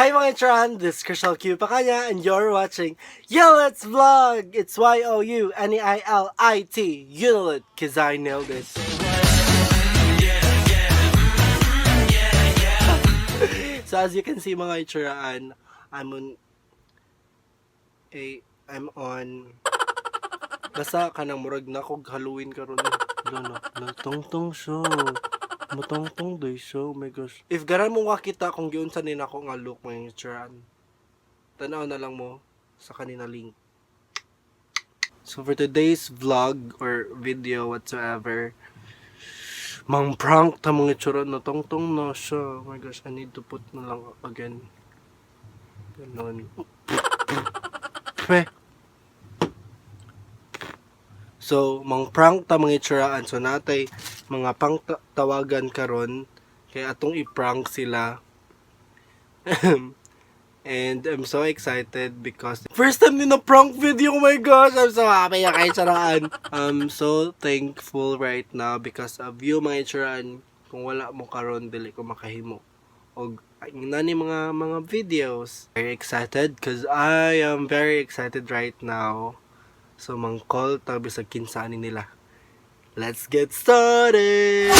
Hi mga Tran, this is Crystal Q Pakanya and you're watching Let's Vlog! It's Youneilit, Unilit, 'cause I nailed it. So as you can see mga itsuraan, I'm on basta kanang murag na kog Halloween karon. No, natungtong siya. Matungtong day siya. Oh my gosh. If garan mo makita kung giunsa ni nako nga look mga itsuraan, tanaw na lang mo sa kanina link. So for today's vlog or video whatsoever, mang prank ta mga itsura na tungtong na siya. Oh my gosh, I need to put na lang again. Ganon. Pe. So, mang prank ta mga itsuraan. So, natay mga pang tawagan karon kay atong i-prank sila. And I'm so excited because first time din na prank video. Oh my gosh, I'm so happy na kay itsuraan. I'm so thankful right now because of you mga itsuraan. Kung wala mo karon, dili ko makahimo og nani mga videos. Very excited because I am very excited right now. So mang call ta bisag kinsa ani nila. Let's get started!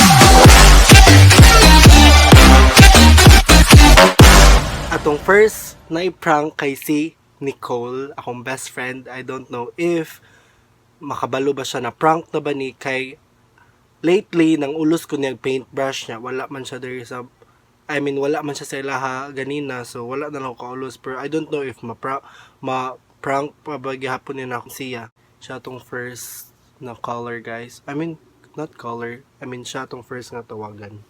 Atong first na i-prank kay si Nicole, akong best friend. I don't know if makabalo ba siya na prank na ba ni kay lately nang ulos ko niya paintbrush niya, wala man siya diri sa, I mean, wala man siya sa ilaha ganina, so wala na lang ako kaulos, pero I don't know if ma prank pa ba gihapon niya na siya. Siya tong first na caller, guys. I mean, not caller, I mean, siya tong first nga tawagan.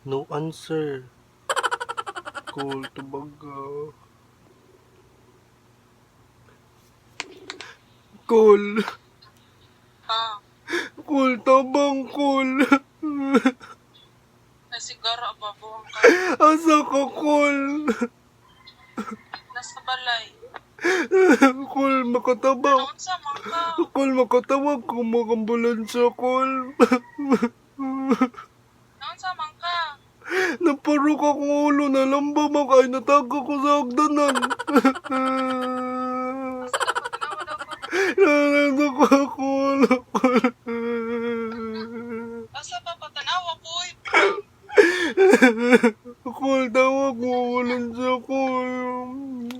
No answer. Cool, tubaga. Cool. Ha? Cool, tabang cool. Nasigara ba buwang ka? Asa ka, cool? Nasa balay. Cool, makatabang. Naunsa man ka? Cool, makatawag ko mga ambulansya, cool. Naunsa man ka? Naparok akong ulo, nalamba man kay natago ko sa hagdanan. Asa dapat tanawa daw ko? Nanago ako, ulo, cool. Asa pa patanawa ko? Cool, tawag mo ambulansya, cool.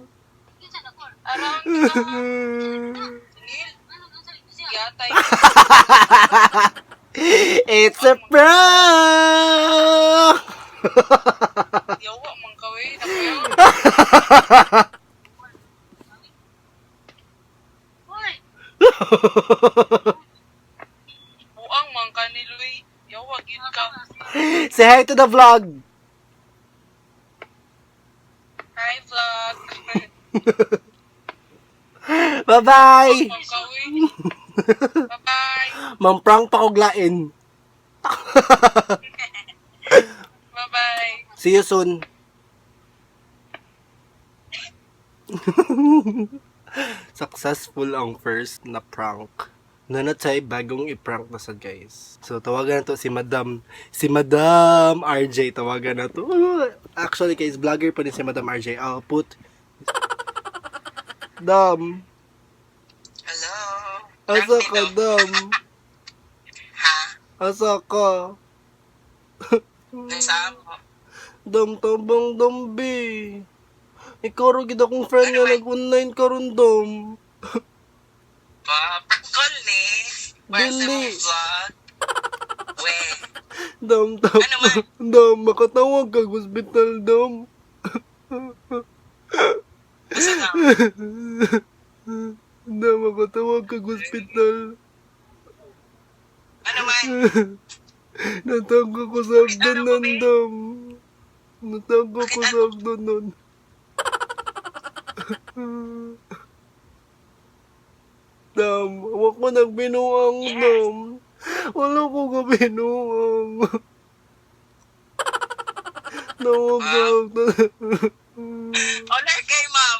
Around ka ha? Sinil? Yatay. It's a prank! Yawa man ka we. Nakuya. Buang man ka ni Luy. Yawa gid ka. Say hi to the vlog! Hi vlog. Bye-bye! Man ka we. Bye-bye. Mang prank pa kog lain. Bye-bye. See you soon. Successful ang first na prank. Nanatay bagong i-prank na sa guys. So tawagan na to si Madam, si Madam RJ, tawagan na to. Actually guys, vlogger pa din si Madam RJ. I'll put Dam. Hello. Asa ka, Dam? Ha? Asa ka? Nasa mo? Dam tabang dambi. Ikaw ra gid akong friend nga nag-online karon, Dam. Pa, call ni. Para sa Dili. mong vlog. We. Dam, dam, Ano man? dam, makatawag kag hospital, dam. Basta na. Dam, makatawag kag hospital. Ano man? Natago ko sa hagdanan, dam. Natago ko sa hagdanan. Dam, wag ko nagbinuang, dam. Wala ko kabinuang. Tawag sa hagdanan. Honor kay ma'am.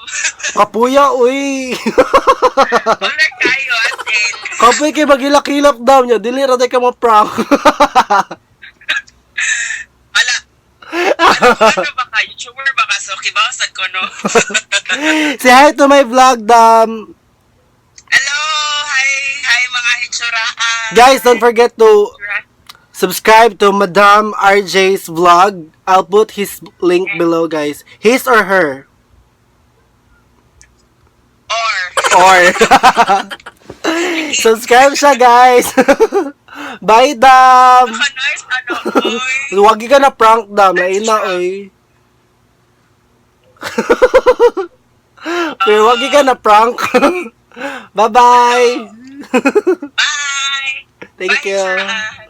Kapuya, uy. Honor kayo, as in. Kapoy kay magilak-hilak daw niya. Dili ra day ka mo prank. Ala. Ano ba ka? YouTuber ba ka? So, kibasag ko, no? Say hi to my vlog, Dam. Hello! Hi! Hi, mga hitsuraan! Guys, don't forget to subscribe to Madam RJ's vlog. I'll put his link below, guys. His or her. Or, Or. Subscribe siya, guys. Bye, Dam. baka nice, ano, oy. Wagi ka na prank, Dam. Lain na, oy. Pero wagi ka na prank. Bye-bye. Bye! Thank Bye, you. hitsuraan.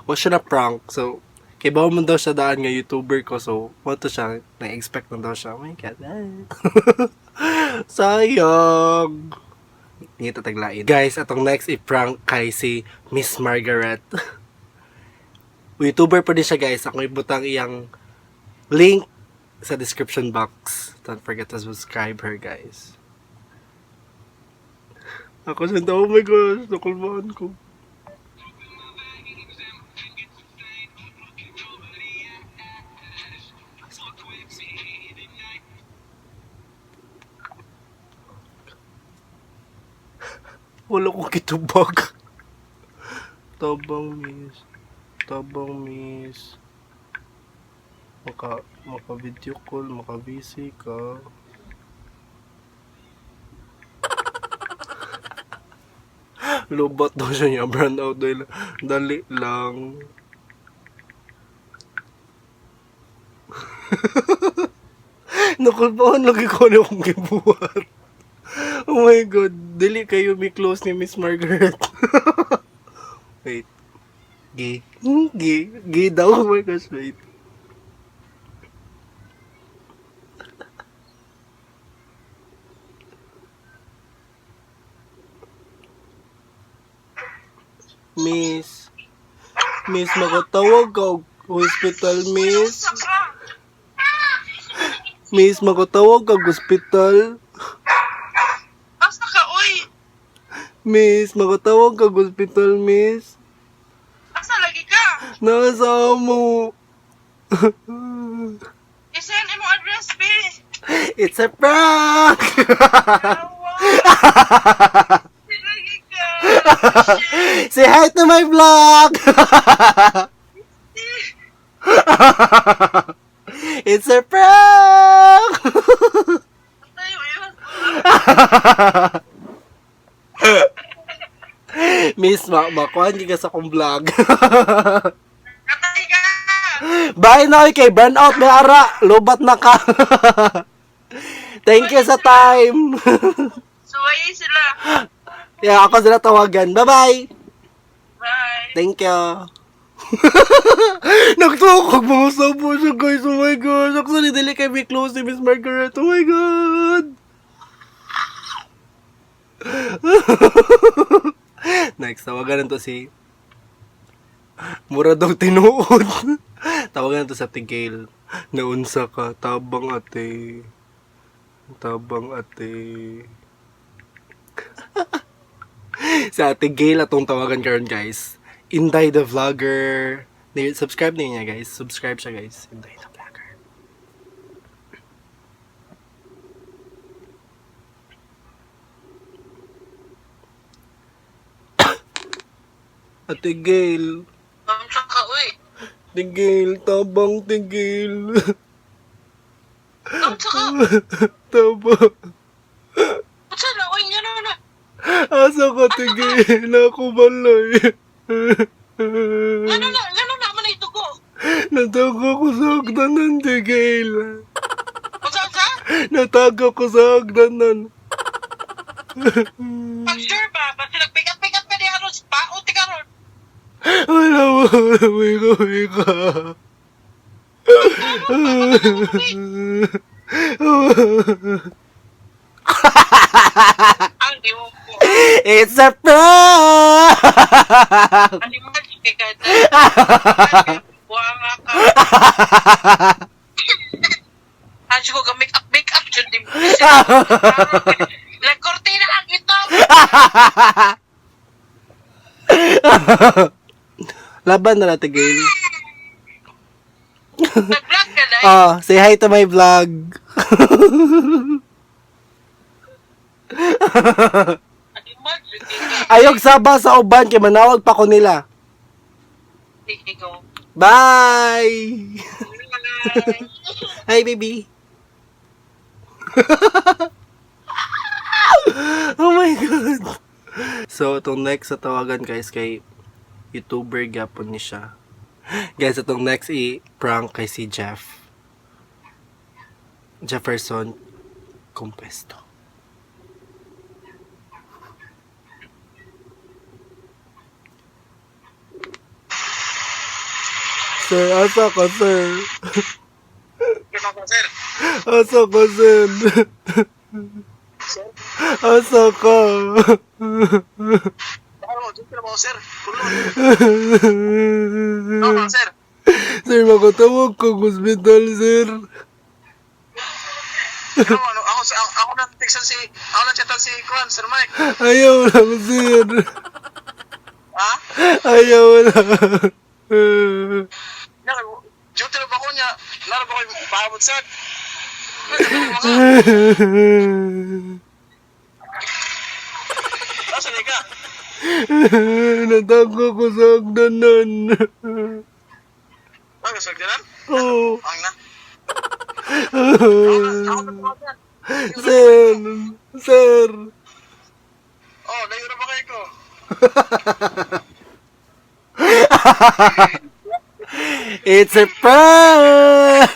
Was siya na prank. So, kay bawo man daw siya daan nga YouTuber ko. So, what to siya, na-expect na daw siya. Oh my God. Sayang. Ngita taglain. Guys, atong next i-prank kay si Miss Margaret. YouTuber pa din siya, guys. Ako ibutang iyang link sa description box. Don't forget to subscribe her, guys. Ako siya, oh my gosh, nakulbaan ko. Wala kong kitubag. Tabang, miss. Tabang, miss. Maka video call, maka VC ka. Lobot daw siya niya. Brand out dahil dali lang. Nakulbaan lagi ko ano akong gibuhat. Oh my God. Dili kayo may close ni Miss Margaret. Wait. Gay. Gay. Gay daw. Oh my gosh, wait. Miss. Miss, makatawag ka og hospital, miss. Miss, makatawag ka og hospital. Asa ka, oy? Miss, makatawag ka og hospital, miss. Asa lagi ka? Nasa mo. I-send mo address, be. It's a prank! Awa. Lagi ka. Say hi to my vlog! It's a prank! Tayo, yun. Miss, makuhan ka sa akong vlog. Katay ka. Bye na, okay. Burn out, may ara. Lobat na ka. Thank you sa time. Suwayin sila. Yeah, ako sila tawagan. Bye-bye. Bye. Thank you. Nagtukog mga sabo siya, guys. Oh my gosh. Actually, dili kay may close ni Miss Margaret. Oh my God. Next, tawagan na to si Mura daw tinuod. Tawagan na to sa Tigale. Naunsa ka. Tabang ate. Tabang ate. Sa Ate Gail atong tawagan karon, guys. Inday the Vlogger. Subscribe na niya, guys. Subscribe siya, guys. Inday the Vlogger. Ate Gail. Asa ka, oy? Ate Gail, tabang Ate Gail. Asa ka? Tabang. Asa na, oy? Nga na, na. Asa ka, Ate Gail? Ako balay. Nga na, nga na, na, man ito ko. Natago ko sa hagdanan, Ate Gail. Asa, asa? Natago ko sa hagdanan. Pag sure ba? Basta nagpikat-pikat pa niya aron, paot ka ron. Wala mo, wala mo, ka. Ang di mo ko. It's a prank! Ang di mo ka. Buanga ka. Ano ko ka make up, make up jud di mo. Like kortina ang ito. Laban na natin, Gail. Nag-vlog ka na. Oh, say hi to my vlog. Animal jud di. Ayog saba sa uban kay manawag pa ko nila. Sige go. Bye. Bye. Hi, baby. Oh my God. So, itong next sa tawagan, guys, kay YouTuber gapon ni siya. Guys, itong next i-prank kay si Jeff. Jefferson Compesto. Sir, asa ka, sir? Sir. Asa ka, sir? Asa ka? Ano, dito na ba sir? Kulon. Ano, sir? Sir, makatawag ka hospital, sir. Ano, ano, ako, ako, ako na textan si, ako na chatan si Kwan, Sir Mike. Ayaw lang, sir. Ha? Ayaw lang. Nya, duty na ba ko niya? Nara ba ko yung paabot, sir? Nasa ka? Natago ko sa hagdanan. Ano, sir, dyan? Oh. Ang na. Ako na tawagan. Sir, sir. Oh, layo na ba kayo ko? It's a prank!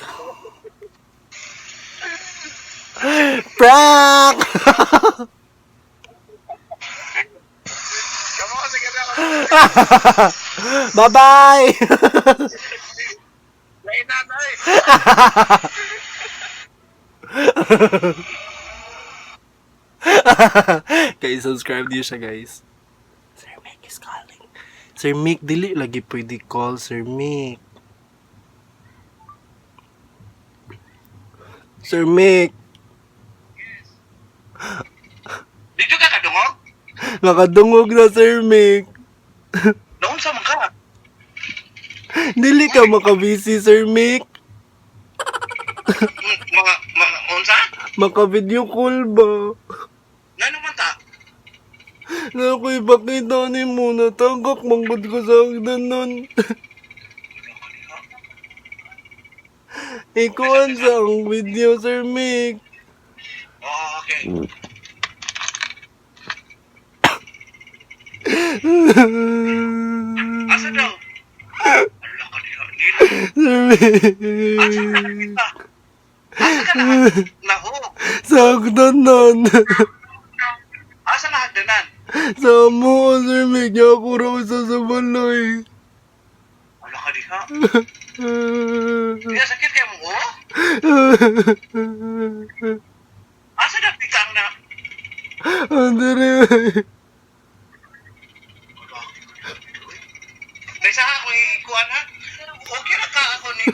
Prank! Kamo kasi kami ako. Bye-bye! Lain na tayo. Guys, subscribe niyo siya, guys. Sir Mick is calling. Sir Mick, dili lagi pwede call Sir Mick. Sir Mick, Dito ka kadungog? nakadungog na Sir Mick. Noon sa man ka? Dili ka makabisi, Sir Mick. Mga, mga, unsa? Maka-video call ba? Ngano man ta? Na ako'y bakita ni mo, natagak manggod ko sa hagdanan. Ikuan sa ang video, Sir Mick. Oh, okay. Asa daw? Ala ka diha, nila. Sir Asa ka Mick. nakita? Asa ka na naho? Sa hagdanan. Asa na hagdanan? Sa mo, Sir Mick. Ako raw sa balay. Ala ka diha. Diha sakit kay mo, oh? Asa na pitang na? Andre. Dahil sa ako ikuan ha? Okay ra ka ako ni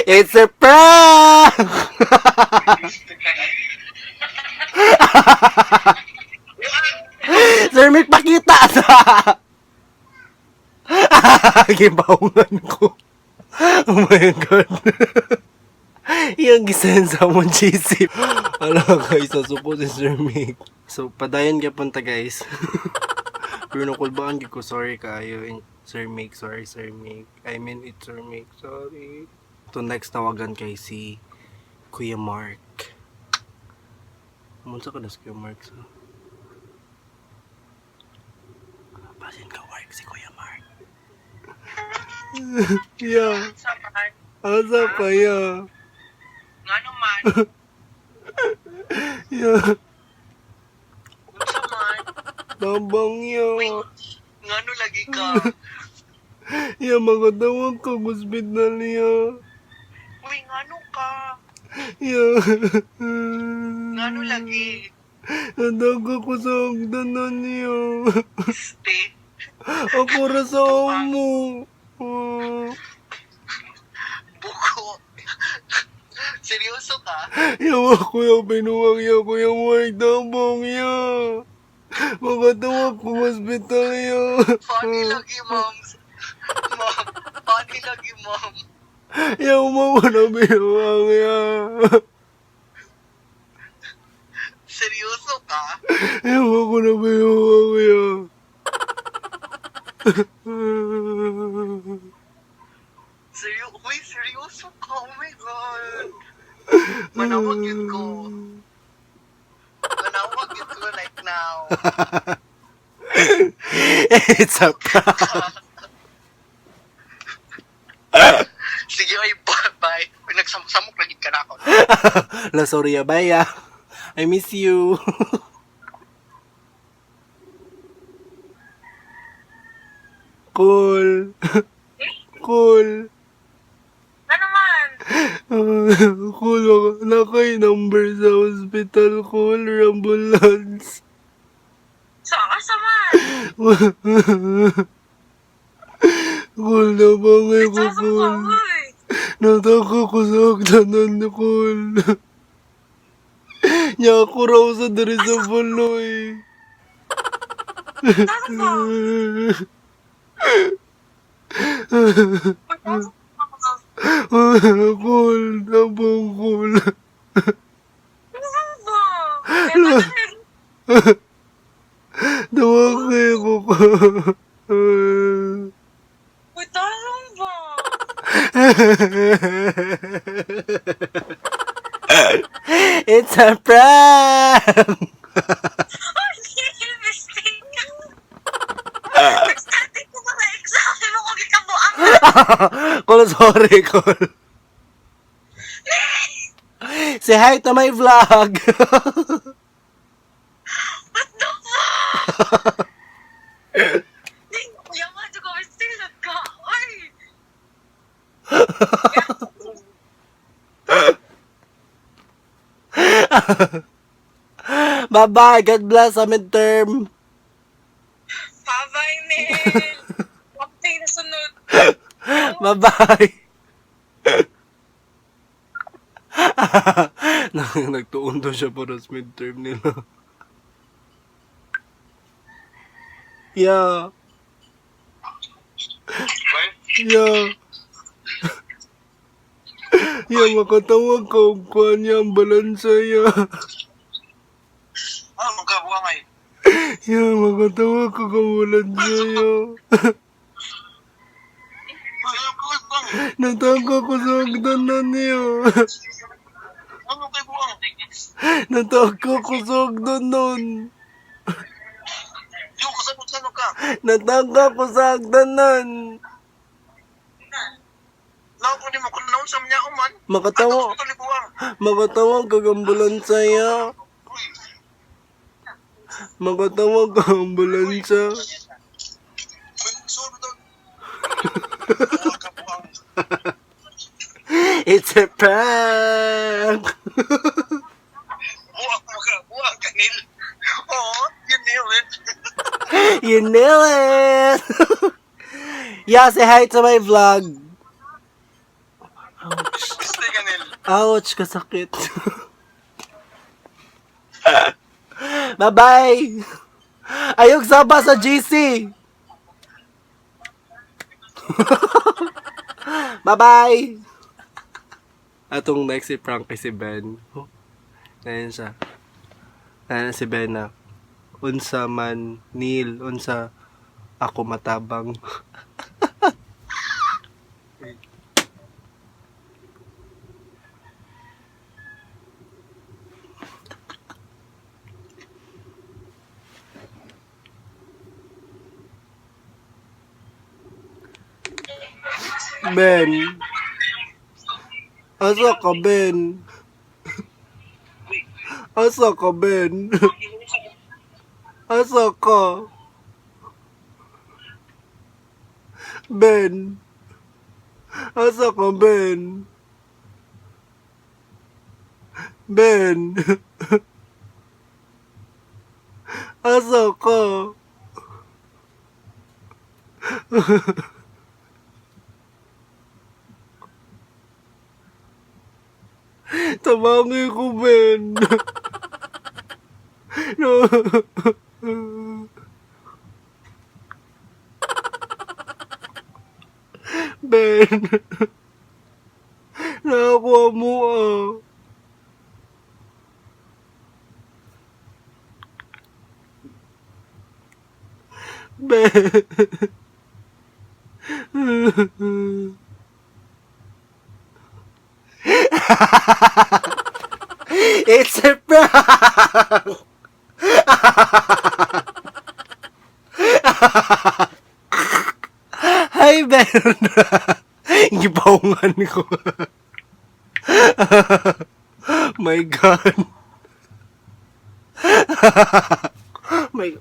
It's a prank! Sir Mick, pakita sa... Gibawngan ko. Oh my God. Yung gisend sa mong GC. Ala guys, nasuko si Sir Mick. So, padayon ka punta guys. Pero nakulbaan ko, sorry kayo. Sir Mick, sorry Sir Mick. I mean, it's Sir Mick, sorry. To next tawagan kay si Kuya Mark. Munsa ka na si Kuya Mark sa? Basin ka work si Kuya Mark. Yeah. Saman. Asa pa ya? Ngano man? Yeah. Unsa man? Tabang ya. Ngano lagi ka? Ya makatawag ka hospital ya. Uy, ngano ka? Ya. Ngano lagi? Nadaga ko sa hagdanan niya. Ste. Ako ra sa amo. Oh. Buko. Seryoso ka? Yawa ko yung binuwang ya ko yung work dabong ya. Makatawag ko hospital ya. Funny lagi, ma'am. Ma'am, funny lagi, ma'am. Ya mo na binuwang ya. Seryoso ka? Yawa ko na binuwang ya. Uy, seryoso ka? Oh my God. Manawag yun ko. Manawag yun ko like now. It's a prank. Sige, ay, bye. Uy, nagsamok-samok lagi ka na ako. La sorry ya, bye ya. I miss you. Cool. Cool. Ano man? Cool. Nakay number sa hospital. Cool. Ambulance. So, asa man? Cool na bangay ko, Asa ka, cool. uy? Nataka ko sa hagdanan, cool. Nya ako raw sa diri sa buloy. Asa ka? Asa ka? Cool, tabang cool. Asa ba? Kaya Tawag ko ko. Uy, tarong ba? It's a prank! Ay, mistake. Nag-starting ko mga exam. Mo ko gikabuang. Cool, sorry, cool. Say hi to my vlog! What the fuck? Di, yaman ko, mistake ka. Uy! Bye-bye! God bless sa midterm! Bye-bye, Nel. Okay na sunod. Bye-bye! Nagtuon daw siya para sa midterm nila. Yeah. Yeah. Yeah, makatawag ka og kuan niya ang balansa ya. Ah, magkabuha ngay. Yeah, makatawag ka kang balansa ya. Natangka ko sa hagdanan niya. Ano kay buwang? Natangka ko sa hagdanan. Yung kasabot sa ka. Natangka ko sa hagdanan. Law ko ni mo kung naon sa manya uman. Makatawa, Ato ni buwang. makatawag kag ambulansya ya. Uy, Makatawag ka ambulansya. uy, sorry daw. Buwang ka buwang. It's a prank! Buwang mo ka, buwang ka nil. Oo, you nailed it. You nail it! Yeah, say hi to my vlog. Ouch. Gusto ka nil. Ouch, kasakit. Bye-bye! Ayog saba sa GC! Bye-bye! Atong next si prank kay si Ben. Oh, Ayan siya. Ayan si Ben na. Unsa man, Neil, unsa ako matabang. Ben. Asa ka, Ben? Asa ka, Ben? Asa ka? Ben. Asa ka, Ben? Ben. Asa ka? Tabangi ko, Ben. No. Ben. Nakakuha mo ah. Ben. It's a prank! Hi, Ben! Gipaungan ko. My God. My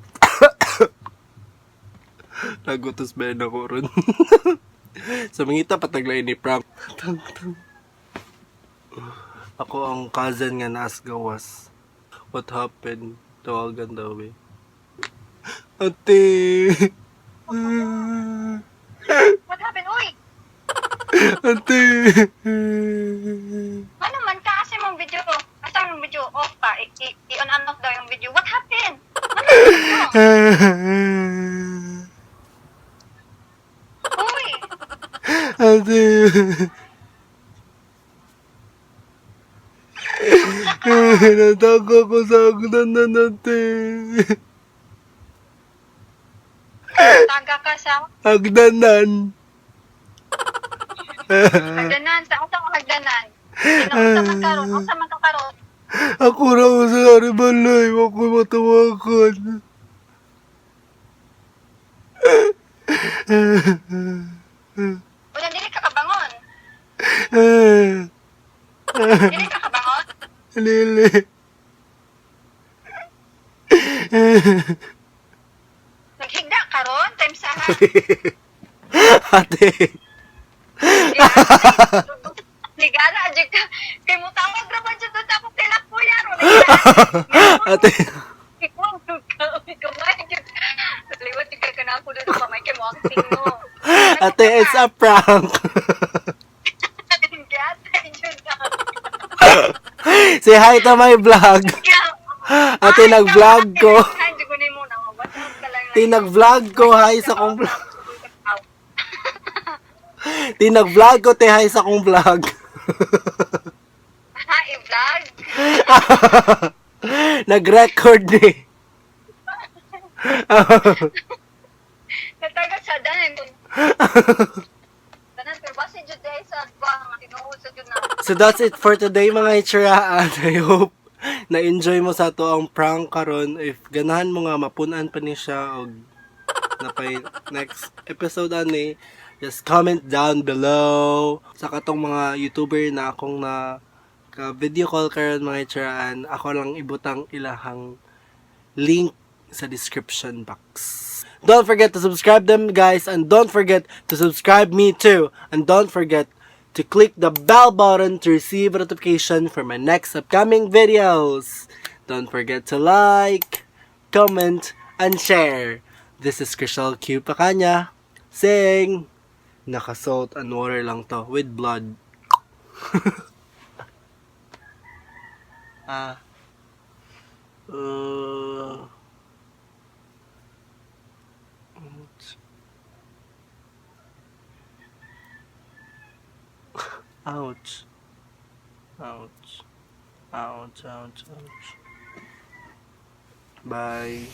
Nagutos Ben ako ron. Sa mangita pataglay ni prank. Tang, tang. Ako ang cousin nga naas gawas. What happened? Tawagan daw eh. Ate! What happened? Uy! Ate! Ano man ka kasi mong video? Asa yung video? Off pa. I-on and off daw yung video. What happened? Ano yung video? Uy! Ate! Nataka ko sa hagdanan, ate. Taga ka sa Hagdanan. hagdanan. Sa asa ang hagdanan? Unsa man karon? Unsa man ka karon? Ako raw sa Aribalay. Ako matawagan. Unya dili ka kabangon. Dili ka kabangon? Lili. Naghigda karon time sa ha. Ate. Ligala jud ka. Kay mo tawag ra ba jud sa akong telakuya ron. Ate. Ikaw ka, kamay jud. Liwat jud ka na ako doon kamay kay mo acting mo. Ate, it's a prank. Gatay jud na. Say hi to my vlog. Ate, nag-vlog ko. Ate, nag-vlog ko. Hi sa kong vlog. Ate, nag-vlog ko. Te, hi sa kong vlog. Ha, i-vlog? Nag-record eh. Natagat sa danan. Danan, pero basta jud dahil sa bang, tinuod sa jud na. So that's it for today, mga itsuraan. I hope na-enjoy mo sa ato ang prank karon. If ganahan mo nga mapunan pa ni siya og napay next episode ani, just comment down below. Sa katong mga YouTuber na akong na ka video call karon, mga itsuraan, ako lang ibutang ilahang link sa description box. Don't forget to subscribe them, guys, and don't forget to subscribe me too, and don't forget to click the bell button to receive notification for my next upcoming videos. Don't forget to like, comment, and share. This is Crystal Q Pacanya saying, naka-salt and water lang to with blood. Ah. Ouch. Ouch. Ouch. Ouch, ouch, ouch. Bye.